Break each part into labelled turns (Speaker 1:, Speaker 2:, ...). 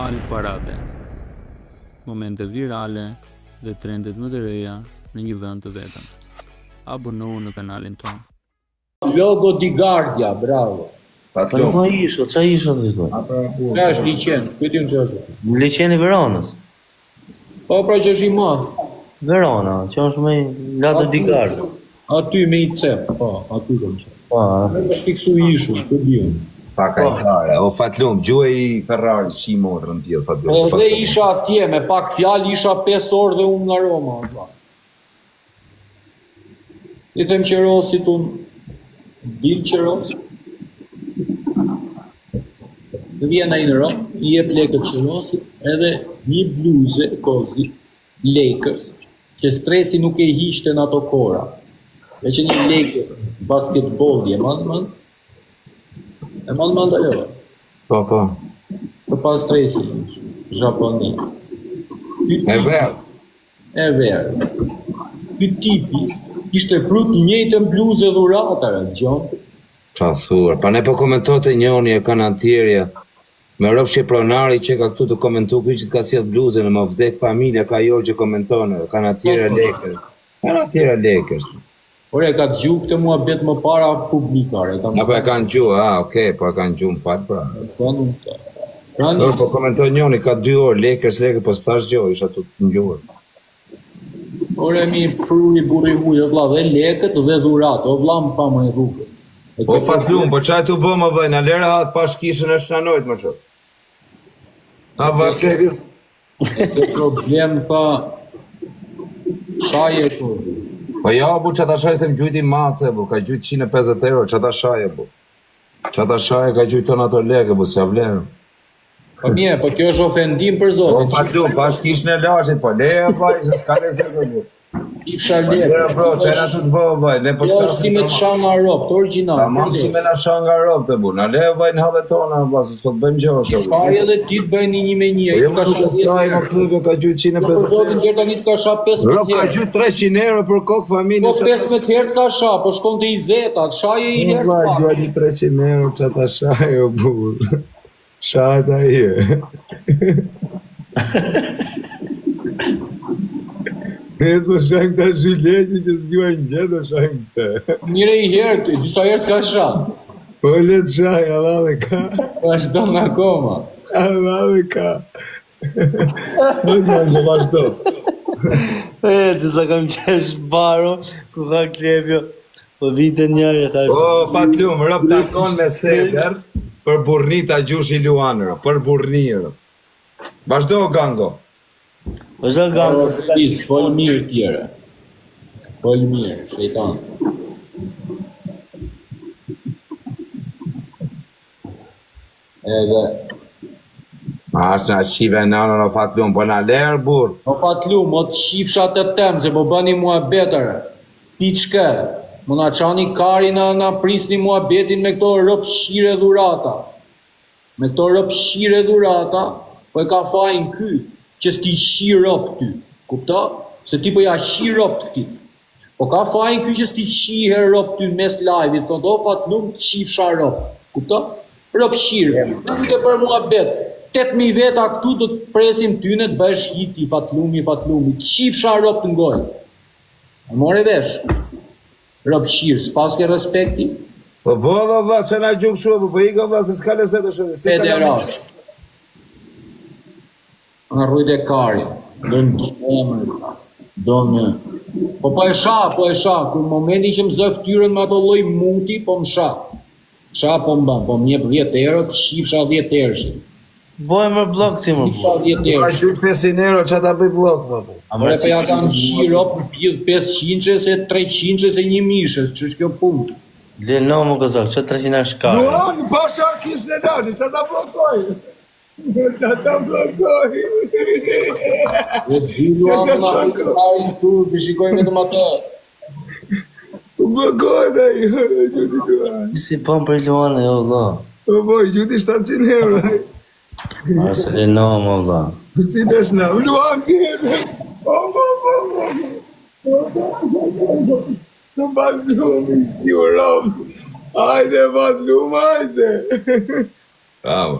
Speaker 1: Al Parade. Momente virale dhe trendet më të reja në një vend të vetëm. Abonohu në kanalin tonë.
Speaker 2: Lago di Garda, bravo.
Speaker 3: Po nuk ka ishull, ça ishull ti thua?
Speaker 2: Ka është liqen, ku di unë çfarë është.
Speaker 3: Liqeni Veronës.
Speaker 2: Po pra që është i madh.
Speaker 3: Verona, që është më Lago di Garda.
Speaker 2: Aty me i cep, po, aty kam qenë.
Speaker 3: Po,
Speaker 2: Nuk është fiksu ishull, ku di unë.
Speaker 4: Pa ka i kare, o Fatlum, gjuaj i Ferrari, shi motrën tjellë, Fatlum.
Speaker 2: Po dhe isha atje, me pak fjalë isha 5 orë dhe unë nga Roma, vlla. I them qerosit unë, dil qeros, vjen ai në Romë, i jep lekët qerosit, edhe një bluze kozi, Lakers, që stresi nuk e hiqte në ato kora. Ka qenë një Lakers basketbolli, e mban mend? E mban mend ajo?
Speaker 4: Po, po.
Speaker 2: Të pa stresi, Japoni.
Speaker 4: E verdhë.
Speaker 2: E verdhë. Ky tipi kishte pru të njëjtën bluzë dhuratë, re, dëgjon?
Speaker 4: Ça thua? Pa ne po komentote njoni e kanatierja. Me rob që pronari që ka këtu të komentu ky që të ka sjell bluzën e më vdek familja ka jo që komenton kanatierja Lakers. Kanatierja Lakers.
Speaker 2: Ore e ka dëgju këtë muhabet më para publika, ore,
Speaker 4: kam. Apo e kanë dëgju, ah, okay, po e kanë dëgju, më fal pra.
Speaker 2: Po nuk të.
Speaker 4: Pra një... Po komenton njoni ka dy orë Lakers Lakers, po s'thash gjë, isha tu të
Speaker 2: Ore mi pruri burri huj, o vlla, dhe lekët dhe dhuratë, o vlla më tha më i
Speaker 4: rrugës. O Fatlum, po çaj tu bë më vëllai, na lëre atë pash kishën e shanojt më çot. A va
Speaker 2: Ke problem tha shaje po.
Speaker 4: Po ja bu ça ta shaj se më gjujti mace bu, ka gjujt 150 euro, ça ta shaje bu. Ça ta shaje ka gjujt tonë ato lekë bu, s'ja vlen.
Speaker 2: Po mirë, po kjo është ofendim për
Speaker 4: zotin. Po Fatlum, pash kishën e lashit, po leje vllai, se s'ka lezet bu.
Speaker 2: Qifsha lekë.
Speaker 4: Po bro, çaj na të bëu vllai, ne
Speaker 2: po. Jo, si me të sha nga robt, origjinal.
Speaker 4: Tamam si me na sha nga robt e bu. Na le vllai në hallet tona vlla, se s'po të bëjmë gjë
Speaker 2: osho. Pa edhe ti të bëjnë një me një.
Speaker 4: Po jo, ka sha dhjetë euro. Klube ka gjujt
Speaker 2: 150. Po zotin deri tani të ka sha 15
Speaker 4: herë. Rob ka gjujt 300 euro për kokë familje.
Speaker 2: Po 15 herë të ka sha, po shkon te Izeta, të shajë i herë.
Speaker 4: Vlla, gjuajti 300 euro ça ta shaj o burr. Shahet ai. Ne s'po shajmë këta zhyleqe që s'gjuajnë gjë, do shajmë
Speaker 2: këtë. Mirë i herë, ty, disa herë të ka sha.
Speaker 4: Po le të shaj, Allah dhe ka.
Speaker 2: Vazhdon akoma.
Speaker 4: Allah dhe ka. Nuk ma që vazhdo.
Speaker 3: E, të sa kam qesh baro, ku ka klepjo. Po vinte njëri,
Speaker 4: tha. O, Fatlum, rob takon me Sezer, për burrni ta gjushi Luan, rob, për burrni, rob. Vazhdo, Gango.
Speaker 3: Vazhdo, Gango.
Speaker 2: Fol mirë tjere. Fol mirë, shejtan.
Speaker 4: Edhe A është na qive nënën o Fatlum, po na lerë
Speaker 2: burr. O Fatlum, o të qifsha të tem, se po bëni muhabet ore. Piçke, mo na çani karin na, na prisni muhabetin me këto ropqire dhurata. Me këto ropqire dhurata, po e ka fajin ky, që s'ti qi robt ty. Kupto? Se ti po ja qi robt këtij. Po ka fajin ky që s'ti qi herë robt ty mes live-it, thotë o Fatlum të qifsha robt. Kupto? Ropqir, nuk ke bërë muhabet. 8000 veta këtu do të presim ty ne të bëhesh hiti Fatlumi Fatlumi. Të qifsha robt në gojë. E more vesh. Ropqir, s'paske respekti?
Speaker 4: Po bo dhe vlla, që na gjukë shuë, po po ikë vlla, se s'ka lezet e shuë.
Speaker 2: Federat. Na rrujt e kari, do në emër, do në... Po po e sha, po e sha, kur momentin që më zë fytyrën me ato lloj muti, po më sha. Sha po më bën, po më jep 10 euro, të qifsha 10 eurëshin.
Speaker 3: Bëj më bllok ti më.
Speaker 2: Qifsha 10 euro.
Speaker 4: Ka gjujt 500 euro, ça ta bëj bllok më
Speaker 2: po. A më po ja kam qiro për pjellë 500 se 300 se 1000 ç'është kjo punë?
Speaker 3: Le no më gëzok, që 300 është
Speaker 4: kare. Luan, pasha kishë në lashë, ça ta bllokoj? Ça ta bllokoj.
Speaker 2: Po Luan na karin këtu, të shikojmë vetëm atë.
Speaker 4: U bllokohet ai, e gjuti
Speaker 3: Luan. Si bën për Luan jo vlla.
Speaker 4: Po po, i gjuti 700 euro.
Speaker 3: A se le no më
Speaker 4: vlla. Si desh na, Luan tjetër. Po po po po. Të Fatlumi, si u robt. Hajde, Fatlum, hajde. Bravo.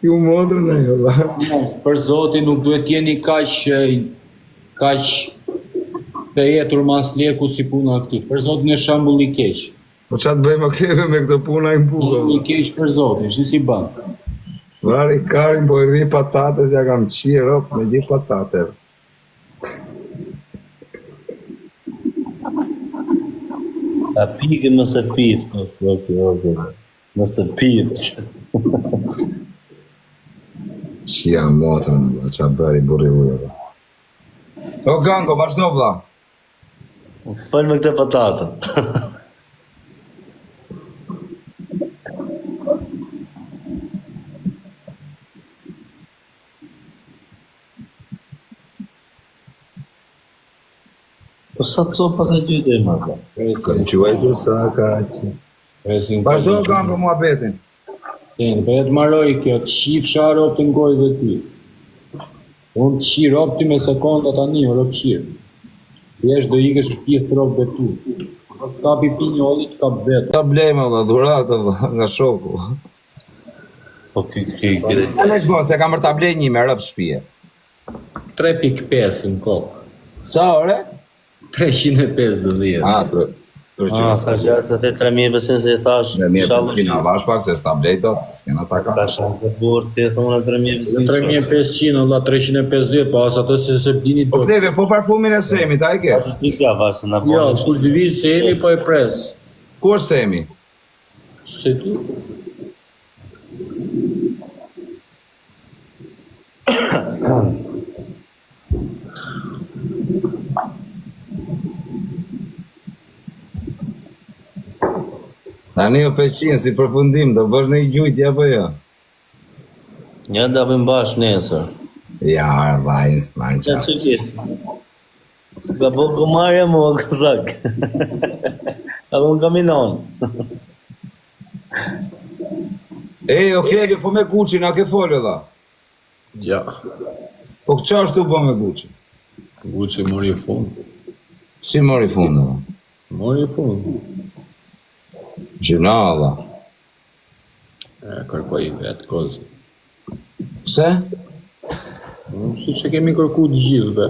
Speaker 5: Ju motrën e jo, valla.
Speaker 2: Për zotin nuk duhet jeni kaq kaq të etur mas lekut si puna e këtij. Për zotin është shembull i keq.
Speaker 5: Po ça të bëjmë o Kleve me këtë punë ai m'buka.
Speaker 2: Shembull i keq për zotin, shi si bën.
Speaker 5: Vari karin po i rri patates ja kam qi rop me gjithë patate.
Speaker 3: A pikë nëse pif, po, po, po, po, nëse pif.
Speaker 5: Qia motrën, vlla, ça bëri burri ujë, vlla. O Gango, vazhdo vlla.
Speaker 3: Fol me këtë patatën. Po sa të copë pasaj gjytë e më vlla.
Speaker 5: Ka quajtur sa ka që.
Speaker 2: Presim.
Speaker 5: Vazhdo Gango muhabetin.
Speaker 2: Ten, po të maroj kjo, të qifsha robt në gojë dhe ty. Unë të qi rob ty me sekonda tani, o rob qirë. Thjesht do ikësh e pjesë të rob dhe ty. Po të kapi pinjolli, të kap vetë.
Speaker 5: Ta blejmë vlla, dhuratë vlla, nga shoku.
Speaker 3: Po ky ky ky.
Speaker 5: Alex bo, se kam për ta blej një me rob shtëpie.
Speaker 2: 3.5 në kokë.
Speaker 5: Sa ore?
Speaker 2: 350.
Speaker 5: Ah, për për që.
Speaker 3: Ah, sa gjatë se the 3500 se i thash.
Speaker 5: Dhe mirë,
Speaker 3: Inshallah.
Speaker 5: po na vash pak se s'ta blej dot, se s'kena ta ka.
Speaker 3: Ta shumë të burë, ti thonë 3500.
Speaker 2: 3500, Allah 350, po as atë se se blini
Speaker 5: Po
Speaker 2: dot.
Speaker 5: Kleve, po parfumin e Semit, a e ke?
Speaker 3: Ti ka vasë na
Speaker 2: Jo,
Speaker 3: po.
Speaker 2: kur të vi Semi po e pres.
Speaker 5: Ku është Semi?
Speaker 2: Se ti?
Speaker 5: Tani o Peqin, si përfundim, do bësh një gjujtje apo jo?
Speaker 3: Ja do bëjmë bashkë nesër.
Speaker 5: Ja, vajin s'të
Speaker 3: Qa që ki? S'ka bo kumarja mua, kozak. Edhe unë kam inon.
Speaker 5: E, o Kleve, po me Gucci, na ke folë dha.
Speaker 2: Ja,
Speaker 5: Po qa është tu bo me Gucci?
Speaker 2: Gucci mori fund.
Speaker 5: Si mori fund, dha?
Speaker 2: Mori fund.
Speaker 5: Gjyna, dha.
Speaker 2: E, kërkoj vetë, kozi.
Speaker 5: Pse?
Speaker 2: Si që kemi kërku të gjithëve,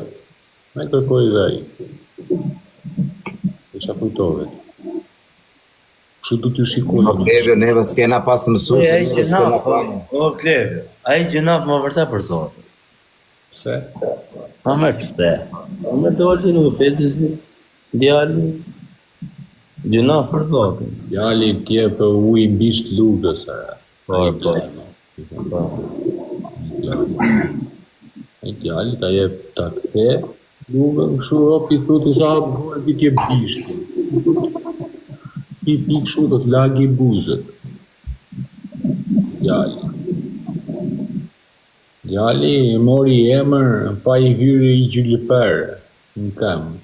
Speaker 2: me kërkoj dhe ai. E qa kujtove ti? Kështu do t'ju shikoj.
Speaker 5: Po Kleve, neve s'kena pas mësues,
Speaker 3: Ai
Speaker 5: neve s'kena
Speaker 3: gjynaf,
Speaker 5: pa.
Speaker 3: o Kleve. Ai gjynaf më vërtet për zotin.
Speaker 2: Pse?
Speaker 3: Ma merr pse? Po me doli nuk e peti si djali. Gjynaf për zotin.
Speaker 2: Djali t'jep ujë mbisht lugës, e.
Speaker 3: Po, po.
Speaker 2: Po. Ai djali ta jep ta kthe lugën, kështu ropi thotë sa hap gojën ti t'jep bishtin. Ti pi kështu do të lagi buzët. Djali. Djali mori emër pa i hyri i gjylper në këmbë.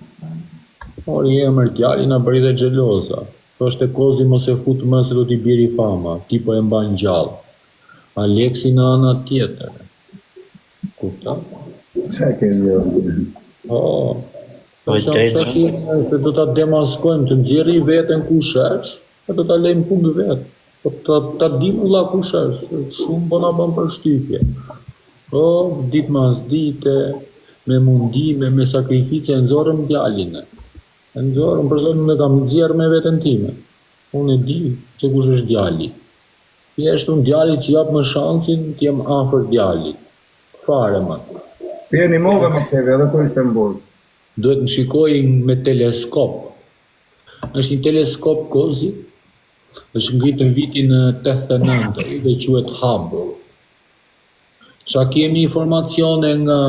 Speaker 2: Mori emër djali na bëri dhe xheloza. Thoshte kozi mos e fut më se do t'i bjeri fama, ti po e mban gjallë. Aleksi në ana tjetër. Kupton?
Speaker 5: Qa ke jo?
Speaker 2: Po.
Speaker 3: Po,
Speaker 2: Po
Speaker 3: drejt.
Speaker 2: se do ta demaskojmë të nxjerri veten kush është, e do ta lejmë punë vet. Po ta ta dim vëlla kush është, se shumë po na bën përshtypje. Po, ditë mas dite, me mundime, me sakrifice e nxorëm djalin. E nxorëm për zotin e kam nxjerr me veten time. Unë e di se kush është djali. Thjesht unë djalit që jap më shansin të jem afër djalit. Fare më.
Speaker 5: Ti e nimove më Kleve, edhe kur ishte në burg.
Speaker 2: Duhet më shikoj me teleskop. Është një teleskop kozi, është ngritur në vitin 89 dhe quhet Hubble. Qa kemi informacione nga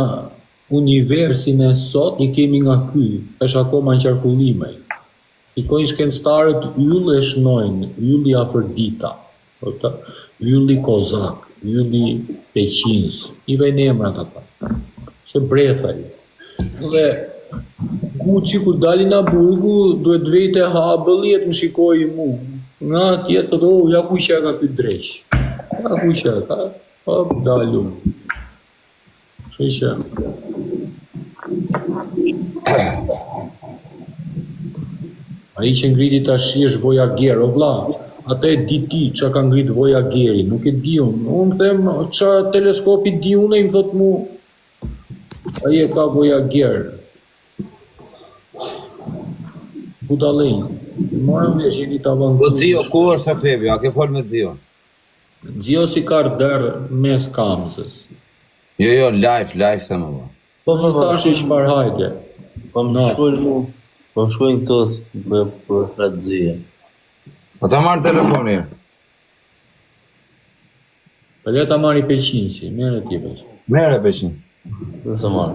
Speaker 2: universin e sot, i kemi nga ky, është akoma në qarkullime. Shikojnë shkencëtarët yll e shënojnë, ylli Afërdita, po të, ylli Kozak, ylli Peqins, i vejnë emrat ata. Se brethaj. Dhe Gucci kur dali nga burgu, duhet të vejë te Hubble e të më shikojë mu. Nga atje të thotë, oh, ja ku që ka ky dreq. Ja ku që ka, hop, dalu. Kështu që Ai që ngriti tash është Voyager, o vlla. Atë e di ti ça ka ngrit Voyageri, nuk e di unë. Unë them ça teleskopi di unë, ai më thot mu ai e ka Voyager. Budallenj. Morëm vesh jeni të
Speaker 4: Po
Speaker 2: avancuar.
Speaker 4: Zio, ku është Klebi? A ke fol me Zio?
Speaker 2: Zio si ka dër mes kamzës.
Speaker 4: Jo, jo, live, live them apo.
Speaker 3: Po, po, po,
Speaker 2: Thashë çfarë hajde.
Speaker 3: po më shkojnë mu, po më shkojnë këto për, për thret zia.
Speaker 4: Po ta marr telefonin.
Speaker 2: Po le ta marri peqinsi, merre ti veç.
Speaker 4: Merre peqin.
Speaker 3: Do të marr.